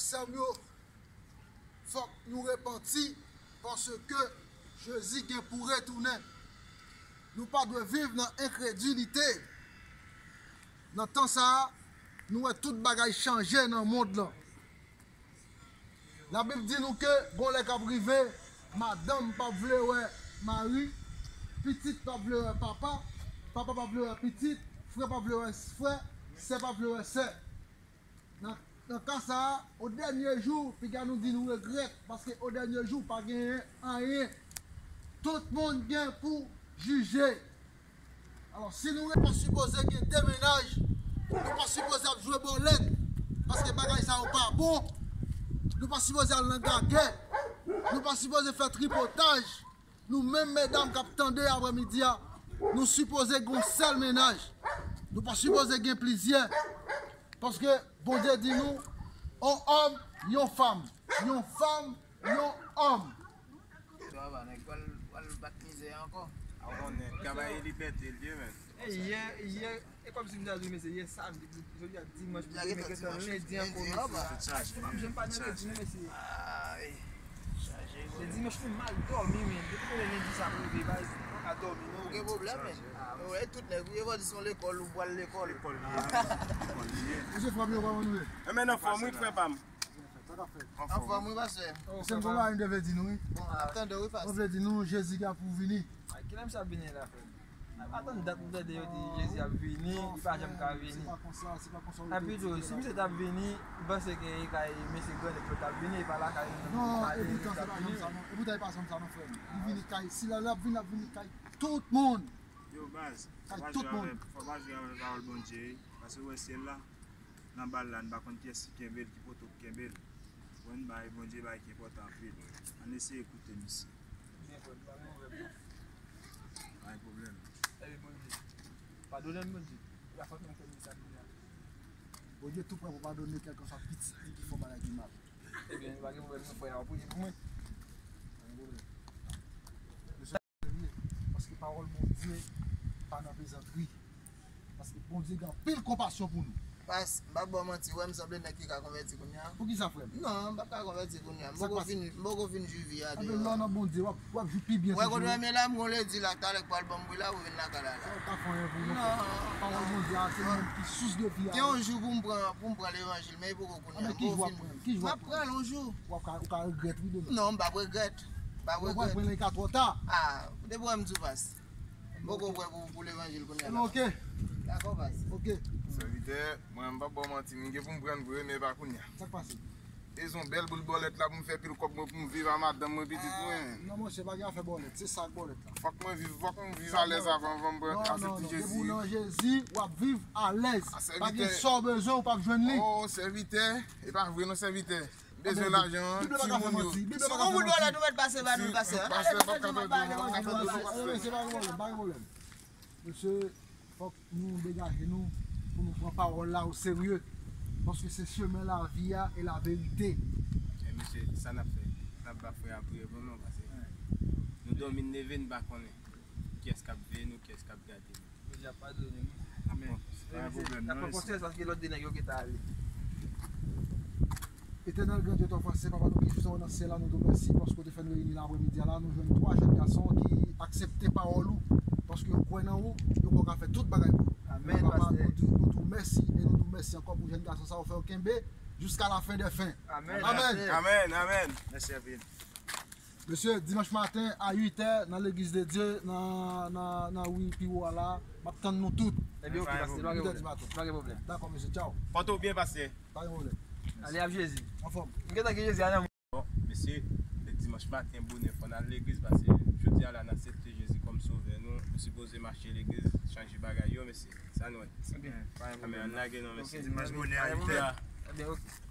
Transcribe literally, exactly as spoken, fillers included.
Sè m yo, fòk nou repanti, paske Jezi gen pou retounen. Nou pa dwe viv nan enkredilite. Nan tan sa a, nou wè tout bagay chanje nan mond lan. Labib di nou ke gon lè k ap rive, madanm p ap vle wè mari, pitit p ap vle wè papa, papa p ap vle wè pitit, frè p ap vle wè frè, sè p ap vle wè sè. Nan, nan ka sa a, o dènye jou, piga nou di nou regrèt, paske o dènye jou, pa genyen anyen. Tout moun gen pou jije. Alò, si nou pa sipoze gen de mennaj, nou pa sipoze ap jwe bòlèt, paske bagay sa yo pa bon. Nou pa sipoze al nan gagè. Nou pa sipoze fè tripotaj. Nou menm medam k ap tande aprèmidi a, nou sipoze gen yon sèl mennaj. Nou pa sipoze gen plizyè. Paske Bondye di nou, yon òm, yon fanm. Yon fanm, yon òm. Sa va, nèg pral, pral bat mizè ankò. A konnen, travay e libète l ye, men. E yè, yè, e kòmsi m ta di, mesye, yè samdi, jodi a dimanch, pou demen gentan lendi ankò, mesye. Ap chaje, m ap janm pa nan lendi, non, mesye. Ay, chaje, wi. Se dimanch, m mal dòmi, men. Depi konnen lendi sa rive, baz, m pa ka dòmi, non, men. Ou gen pwoblèm, men. Ou wè, tout nèg, ou ye vòdi se yon lekòl, ou pral lekòl. Lekòl li ye, men. Lekòl li ye. Mesye, fanmi yo, kòman nou ye? Enben, anfòm, wi, frè pa m. Sa k ap fèt? Anfòm, wi, pastè. Mesye, m gon bagay m te vle di nou, wi. Bon, m ap tande w, wi, pastè. Mwen vle di nou, Jezi gen pou vini. Ay, kilè misye ap vini la, frè m? N ap atann dat nou tande yo di Jezi ap vini, li pa janm ka vini. Se pa konsa, se pa konsa. Epi tou, si misye t ap vini, m panse ke e kay mesye Granèt yo t ap vini, e pa lakay nou menm pou pale, li t ap vini. Non, e poutan se pa janm sa, non. E poutan e pa janm sa, non, frè m. Li vini kay, si l ap vini, l ap vini kay tout moun. Yo, baz, fò pa jwe avèk, fò pa jwe avèk pawòl Bondye, wi. Paske w wè syèl la, nan bal la, n pa konn kiyès ki kenbe l, ki poto k kenbe l. Bon, bagay Bondye bay ki enpòtan anpil. Ann eseye koute misye. Byen, frè m, pa gen pwoblèm, non. Pa gen pwoblèm. Èske Bondye padone m, Bondye? Ou la fòt nan kè m sa kounye a. Bondye tou prè pou padone kèlkanswa pitit li ki fè yon bagay ki mal. Ebyen, pa gen pwoblèm, non, frè, w ap priye pou mwen. Pa gen pwoblèm. Mesye, serye, paske pawòl Bondye pa nan plezantri. Paske Bondye gen anpil konpasyon pou nou. Pas, m p ap ba w manti, wè m sanble nèg ki ka konvèti kounye a. Poukisa, frè m? Non, m p ap ka konvèti kounye a. M poko fin, m poko fin jwi vi a deyò. Anben, lè w nan Bondye, w ap, w ap jwi pi byen toujou. Wè kote w ye la, m gon ledi la, talè k pral ban m bri la, pou vin lakay la la. Sa w ka fè anyen pou nou, frè m. Non. Pawòl Bondye a, se li menm ki sous de vi a. Gen yon jou pou m pran, pou m pran levanjil, men e poko kounye a. Anben, ki jou w ap pran l? Ki jou w ap pran l? M ap pran l yon jou. W ap ka, ou ka regrèt, wi, demen. Non, m p ap regrèt. Pa regrèt. Ou pral pran l, li ka twò ta. Ah, depi w wè m di w pas. M poko prè pou, pou levanjil kounye a la. Ebyen, oke. Dakò, pas. Oke. Sèvitè, mwen, m p ap ba w manti, m gen pou m pran l vre, men e pa kounye a. Sa k pase? Bezwen bèl boul bòlèt la pou m fè pil kòb mwen, pou m viv a madanm mwen, pitit mwen. Ah, non, monchè, pa gen afè bòlèt. Se sa k bòlèt la. Fòk mwen viv, fòk m viv alèz avan, avan m pran, aksepte Jezi. Non, non, non. Depi w nan Jezi, w ap viv alèz. Ah, sèvitè. Pa gen sa w bezwen, ou p ap jwenn li. Oh, sèvitè. E pa vre non, sèvitè. Bezwen lajan, timoun yo. Si w gon boul bòlèt ou mèt pase ba nou, pastè. Pastè p ap ka tande nou, p ap ka tande nou, pastè. Mesye, pa gen pwoblèm, pa gen pwoblèm. Mesye, fòk nou degaje nou pou nou pran pawòl la o serye. Paske se chemen lavi a e laverite. E mesye, sa n ap fè? N ap ba frè a priye pou nou, paske nou dòmi, n leve, n pa konnen kiyès k ap veye nou, kiyès k ap gade nou. Bondye ap padone m. Men, men, mesye, n ap pran konsyans paske lòt de nèg yo gentan ale. Etènèl Gran Dye, twa fwa sen, Papa nou ki sou nan syèl la, nou di w mèsi paske w te fè n reyini la aprèmidi a la. Nou jwenn twa jèn gason ki aksepte pawòl ou, paske yo kwè nan ou, yo kwè w ka fè tout bagay pou yo. Amèn, pastè. Papa, nou di, nou di w mèsi e nou di w mèsi ankò pou jèn gason sa yo fè yo kenbe jiska la fen dè fen. Amèn. Amèn. Amèn, amèn. Mèsi anpil. Mesye, dimanch maten a uit è nan Legliz de Dye, nan, nan, nan ri pi wo a la, m ap tann nou tout. Ebyen, oke, pastè, pa gen pwoblèm. Pa gen pwoblèm. Dakò, mesye, tchaw. Pòte w byen, pastè. Pa gen pwoblèm. Ale ak Jezi. Anfòm. M gentan gen Jezi a nan mwen. Bon, mesye, se dimanch maten, bonè, fò n al legliz, paske jodi a la, n aksepte Jezi kòm Sovè nou. Nou sipoze mache legliz, chanje bagay yo, mesye. Sa nou wè. Ebyen, pa gen pwoblèm. Ann lage non, mesye. Dimanch bonè a uit è. Ebyen, oke.